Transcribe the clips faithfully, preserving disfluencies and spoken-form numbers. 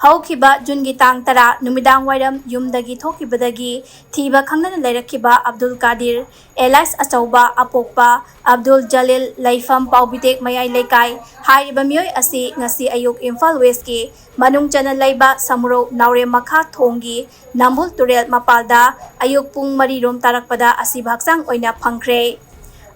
ꯍꯧꯈꯤꯕ ꯖꯨꯟꯒꯤ ꯇꯥꯡ ꯇꯔꯥ ꯅꯨꯃꯤꯗꯥꯡ ꯋꯥꯏꯔꯝ ꯌꯨꯝꯗꯒꯤ ꯊꯣꯛꯈꯤꯕꯗꯒꯤ ꯊꯤꯕ ꯈꯪꯗꯅ ꯂꯩꯔꯛꯈꯤꯕ ꯑꯕꯗꯨꯜ ꯀꯥꯗꯤꯔ, alias ꯑꯆꯧꯕ, ꯑꯄꯣꯛꯄ ꯑꯕꯗꯨꯜ ꯖꯂꯤꯜ, ꯂꯩꯐꯝ ꯄꯥꯎꯕꯤꯇꯦꯛ ꯃꯌꯥꯏ ꯂꯩꯀꯥꯏ, ꯍꯥꯏꯔꯤꯕ ꯃꯤꯑꯣꯏ ꯑꯁꯤ ꯉꯁꯤ ꯑꯌꯨꯛ ꯏꯝꯐꯥꯜ ꯋꯦꯁꯀꯤ ꯃꯅꯨꯡ ꯆꯟꯅ ꯂꯩꯕ ꯁꯃꯨꯔꯧ ꯅꯥꯎꯔꯦꯝ ꯃꯈꯥ ꯊꯣꯡꯒꯤ ꯅꯝꯕꯨꯜ ꯇꯨꯔꯦꯜ ꯃꯄꯥꯜꯗ ꯑꯌꯨꯛ ꯄꯨꯡ ꯃꯔꯤ ꯔꯣꯝ ꯇꯥꯔꯛꯄꯗ ꯑꯁꯤꯕ ꯍꯛꯆꯥꯡ ꯑꯣꯏꯅ ꯐꯪꯈ꯭ꯔꯦ꯫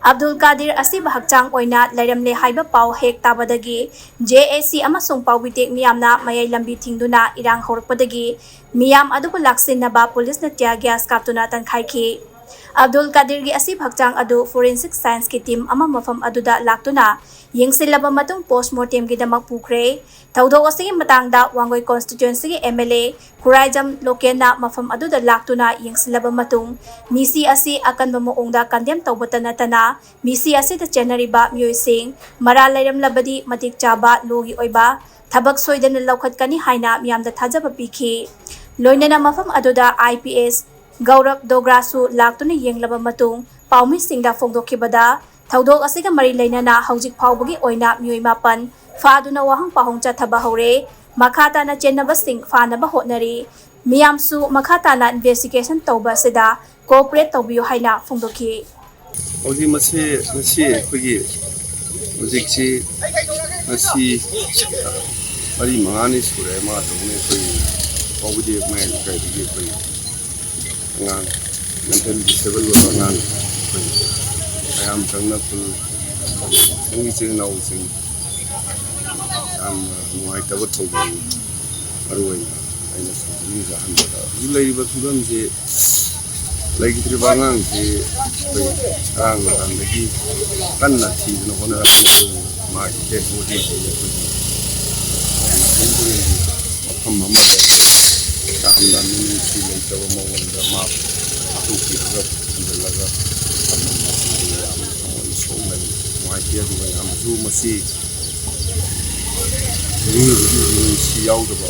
ꯑꯕꯗꯨꯜ ꯀꯥꯗꯤꯔ ꯑꯁꯤꯕ ꯍꯛꯆꯥꯡ ꯑꯣꯏꯅ ꯂꯩꯔꯝꯂꯦ ꯍꯥꯏꯕ ꯄꯥꯎ ꯍꯦꯛ ꯇꯥꯕꯗꯒꯤ JAC ꯑꯃꯁꯨꯡ ꯄꯥꯎꯕꯤꯇꯦꯛ ꯃꯤꯌꯥꯝꯅ ꯃꯌꯥꯏ ꯂꯝꯕꯤ ꯊꯤꯡꯗꯨꯅ ꯏꯔꯥꯡ ꯍꯧꯔꯛꯄꯗꯒꯤ ꯃꯤꯌꯥꯝ ꯑꯗꯨꯕꯨ ꯂꯥꯛꯁꯤꯟꯅꯕ ꯄꯨꯂꯤꯁꯅ tear gas ꯀꯥꯞꯇꯨꯅ ꯇꯟꯈꯥꯏꯈꯤ꯫ ꯑꯕꯗꯨꯜ ꯀꯥꯗꯤꯔꯒꯤ ꯑꯁꯤꯕ ꯍꯛꯆꯥꯡ ꯑꯗꯨ forensic scienceꯀꯤ team ꯑꯃ ꯃꯐꯝ ꯑꯗꯨꯗ ꯂꯥꯛꯇꯨꯅ ꯌꯦꯡꯁꯤꯜꯂꯕ ꯃꯇꯨꯡ post mortemꯒꯤꯗꯃꯛ ꯄꯨꯈ꯭ꯔꯦ꯫ ꯊꯧꯗꯣꯛ ꯑꯁꯤꯒꯤ ꯃꯇꯥꯡꯗ ꯋꯥꯡꯒꯣꯏ constituencyꯒꯤ MLA ꯈꯨꯔꯥꯏꯖꯝ ꯂꯣꯀꯦꯟꯅ ꯃꯐꯝ ꯑꯗꯨꯗ ꯂꯥꯛꯇꯨꯅ ꯌꯦꯡꯁꯤꯜꯂꯕ ꯃꯇꯨꯡ, ꯃꯤꯁꯤ ꯑꯁꯤ ꯑꯀꯟꯕ ꯃꯑꯣꯡꯗ condemn ꯇꯧꯕꯇ ꯅꯠꯇꯅ, ꯃꯤꯁꯤ ꯑꯁꯤꯗ ꯆꯦꯟꯅꯔꯤꯕ ꯃꯤꯑꯣꯏꯁꯤꯡ ꯃꯔꯥꯜ ꯂꯩꯔꯝꯂꯕꯗꯤ ꯃꯇꯤꯛ ꯆꯥꯕ lawꯒꯤ ꯑꯣꯏꯕ ꯊꯕꯛ ꯁꯣꯏꯗꯅ ꯂꯧꯈꯠꯀꯅꯤ ꯍꯥꯏꯅ ꯃꯤꯌꯥꯝꯗ ꯊꯥꯖꯕ ꯄꯤꯈꯤ꯫ ꯂꯣꯏꯅꯅ ꯃꯐꯝ ꯑꯗꯨꯗ IPS ꯒꯧꯔꯕ ꯗꯣꯒ꯭ꯔꯥꯁꯨ ꯂꯥꯛꯇꯨꯅ ꯌꯦꯡꯂꯕ ꯃꯇꯨꯡ ꯄꯥꯎꯃꯤꯁꯤꯡꯗ ꯐꯣꯡꯗꯣꯛꯈꯤꯕꯗ, ꯊꯧꯗꯣꯛ ꯑꯁꯤꯒ ꯃꯔꯤ ꯂꯩꯅꯅ ꯍꯧꯖꯤꯛ ꯐꯥꯎꯕꯒꯤ ꯑꯣꯏꯅ ꯃꯤꯑꯣꯏ ꯃꯥꯄꯟ ꯐꯥꯗꯨꯅ ꯋꯥꯍꯪ ꯄꯥꯎꯍꯪ ꯆꯠꯊꯕ ꯍꯧꯔꯦ꯫ ꯃꯈꯥ ꯇꯥꯅ ꯆꯦꯟꯅꯕꯁꯤꯡ ꯐꯥꯅꯕ ꯍꯣꯠꯅꯔꯤ꯫ ꯃꯤꯌꯥꯝꯁꯨ ꯃꯈꯥ ꯇꯥꯅ investigation ꯇꯧꯕ ꯑꯁꯤꯗ cooperate ꯇꯧꯕꯤꯌꯨ ꯍꯥꯏꯅ ꯐꯣꯡꯗꯣꯛꯈꯤ꯫ ꯍꯧꯖꯤꯛ ꯃꯁꯤ ꯉꯁꯤ ꯑꯩꯈꯣꯏꯒꯤ ꯍꯧꯖꯤꯛꯁꯤ ꯉꯁꯤ ꯃꯔꯤ ꯃꯉꯥꯅꯤ ꯁꯨꯔꯦ ꯃꯥ ꯇꯧꯅꯤ ꯑꯩꯈꯣꯏꯒꯤ ꯄꯥꯎꯕꯗꯤ ꯃꯌꯥꯏ ꯂꯩꯀꯥꯏꯗꯒꯤ ꯑꯩꯈꯣꯏ ꯑꯉꯥꯡ mental disable ꯑꯣꯏꯕ ꯑꯉꯥꯡ ꯑꯩꯈꯣꯏ ꯃꯌꯥꯝ ꯆꯪꯅ ꯈꯨꯜ ꯏꯆꯤꯟ ꯏꯅꯥꯎꯁꯤꯡ ꯌꯥꯝꯅ ꯅꯨꯡꯉꯥꯏꯇꯕ ꯊꯧꯗꯣꯛꯅꯤ꯫ ꯃꯔꯨ ꯑꯣꯏꯅ ꯑꯩꯅ ꯁꯨꯝ ꯄꯨꯛꯅꯤꯡ ꯆꯪꯍꯟꯕꯗ ꯍꯧꯖꯤꯛ ꯂꯩꯔꯤꯕ ꯐꯤꯕꯝꯁꯤ ꯂꯩꯈꯤꯗ꯭ꯔꯤꯕ ꯑꯉꯥꯡꯁꯤ ꯑꯩꯈꯣꯏ ꯉꯔꯥꯡ ꯅꯨꯡꯗꯥꯡꯗꯒꯤ ꯀꯟꯅ ꯊꯤꯗꯅ ꯍꯣꯠꯅꯔꯛꯄꯗꯁꯨ ꯃꯥꯒꯤ dead body ꯑꯩꯈꯣꯏꯒꯤ ꯃꯐꯝ ꯑꯃꯗ ꯌꯥꯝꯅ ꯃꯤꯅꯨꯡꯁꯤ ꯂꯩꯇꯕ ꯃꯑꯣꯡꯗ ꯃꯥ ꯍꯥꯠꯇꯣꯛꯄꯤꯔꯒ ꯊꯝꯖꯤꯜꯂꯒ ꯊꯝꯃꯝꯕꯁꯤ ꯌꯥꯝꯅ ꯊꯃꯣꯏ ꯁꯣꯛꯅ ꯅꯨꯡꯉꯥꯏꯇꯦ꯫ ꯑꯗꯨꯒ ꯌꯥꯝꯅꯁꯨ ꯃꯁꯤ ꯃꯤꯑꯣꯏꯕꯒꯤ ꯃꯤꯅꯨꯡꯁꯤ ꯌꯥꯎꯗꯕ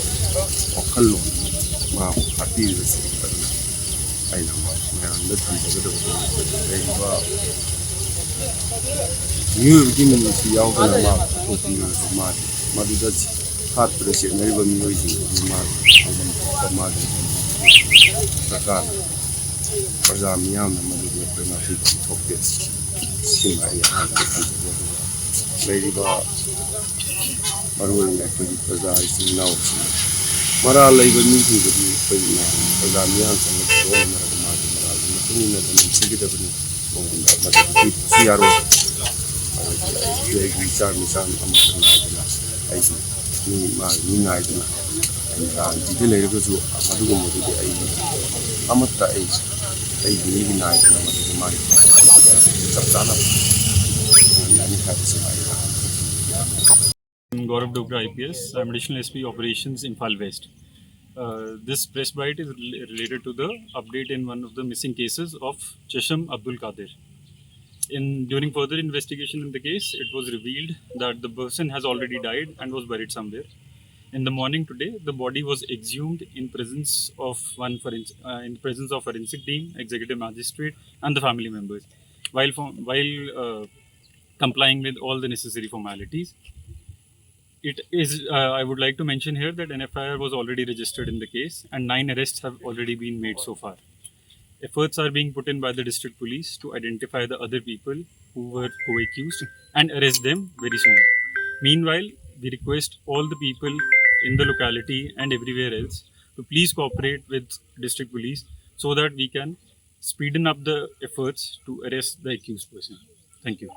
ꯋꯥꯈꯜꯂꯣꯟ ꯃꯥꯕꯨ ꯍꯥꯠꯄꯤꯔꯤꯕꯁꯤ ꯑꯩꯅ ꯃꯌꯥꯝꯗ ꯊꯝꯖꯒꯗꯕ ꯂꯩꯔꯤꯕ ꯃꯤꯑꯣꯏꯕꯒꯤ ꯃꯤꯅꯨꯡꯁꯤ ꯌꯥꯎꯗꯅ ꯃꯥꯕꯨ ꯍꯥꯠꯇꯣꯛꯄꯤꯔꯤꯕꯁꯤ ꯃꯥꯒꯤ ꯃꯗꯨꯗ ꯍꯥꯠꯄꯗ ꯆꯦꯟꯅꯔꯤꯕ ꯃꯤꯑꯣꯏꯁꯤꯡ ꯑꯗꯨ ꯃꯥꯒꯤ ꯃꯥꯒꯤ ꯁꯔꯀꯥꯔꯅ ꯄ꯭ꯔꯖꯥ ꯃꯤꯌꯥꯝꯅ ꯃꯗꯨꯒꯤ ꯑꯩꯈꯣꯏ ꯉꯥꯛꯄꯤꯕ ꯊꯣꯛꯇꯦ꯫ ꯁꯤꯃ ꯑꯩ ꯑꯍꯥꯟꯕꯗ ꯊꯝꯖꯒꯦ꯫ ꯑꯗꯨꯒ ꯂꯩꯔꯤꯕ ꯃꯔꯨꯑꯣꯏꯅ ꯑꯩꯈꯣꯏꯒꯤ ꯄ꯭ꯔꯖꯥ ꯏꯆꯤꯟ ꯏꯅꯥꯎꯁꯤꯡ ꯃꯔꯥꯜ ꯂꯩꯕ ꯃꯤꯁꯤꯡꯗꯨꯗꯤ ꯑꯩꯈꯣꯏ ꯃꯌꯥꯝ ꯄ꯭ꯔꯖꯥ ꯃꯤꯌꯥꯝ ꯆꯪꯕ ꯊꯣꯛꯑꯣ ꯍꯥꯏꯔꯒ ꯃꯥꯒꯤ ꯃꯔꯥꯜꯒꯤ ꯃꯇꯨꯡ ꯏꯟꯅ ꯑꯗꯨꯝ ꯄꯤꯒꯗꯕꯅꯤ꯫ ꯃꯉꯣꯟꯗ ꯃꯗꯨꯗꯤ ꯄꯤꯕꯁꯨ ꯌꯥꯔꯣꯏ꯫ ꯑꯗꯨꯗꯤ ꯑꯩꯒꯤ ꯏꯆꯥ ꯃꯤꯆꯥ ꯑꯃꯠꯇ ꯅꯥꯏꯗꯅ ꯑꯩꯒꯤ ꯃꯤ ꯃꯥꯒꯤ ꯃꯤ ꯉꯥꯏꯗꯅ ꯑꯩꯅ ꯂꯥꯟ ꯄꯤꯕ ꯂꯩꯔꯒꯁꯨ ꯑꯗꯨꯒꯨꯝꯕꯗꯨꯗꯤ ꯑꯩ ꯑꯃꯠꯇ ꯑꯩ ꯑꯩꯒꯤ ꯃꯤꯒꯤ ꯅꯥꯏꯗꯅ ꯃꯗꯨꯗꯤ ꯃꯥꯒꯤ ꯆꯞ ꯆꯥꯅ ꯐꯪꯒꯅꯤ ꯍꯥꯏꯕꯁꯤꯃ ꯑꯩ I'm Gaurav Dogra, I P S. I'm Additional S P Operations, Imphal West. Uh, this press bite is rel- related to the update in one of the missing cases of Chasham Abdul Qadir. In during further investigation in the case, it was revealed that the person has already died and was buried somewhere. In the morning today, the body was exhumed in presence of one forensic, uh, in presence of forensic team, executive magistrate, and the family members. While for, while uh, complying with all the necessary formalities, it is. Uh, I would like to mention here that an F I R was already registered in the case, and nine arrests have already been made so far. Efforts are being put in by the district police to identify the other people who were co-accused and arrest them very soon. Meanwhile, we request all the people in the locality and everywhere else to please cooperate with district police so that we can speeden up the efforts to arrest the accused person. Thank you.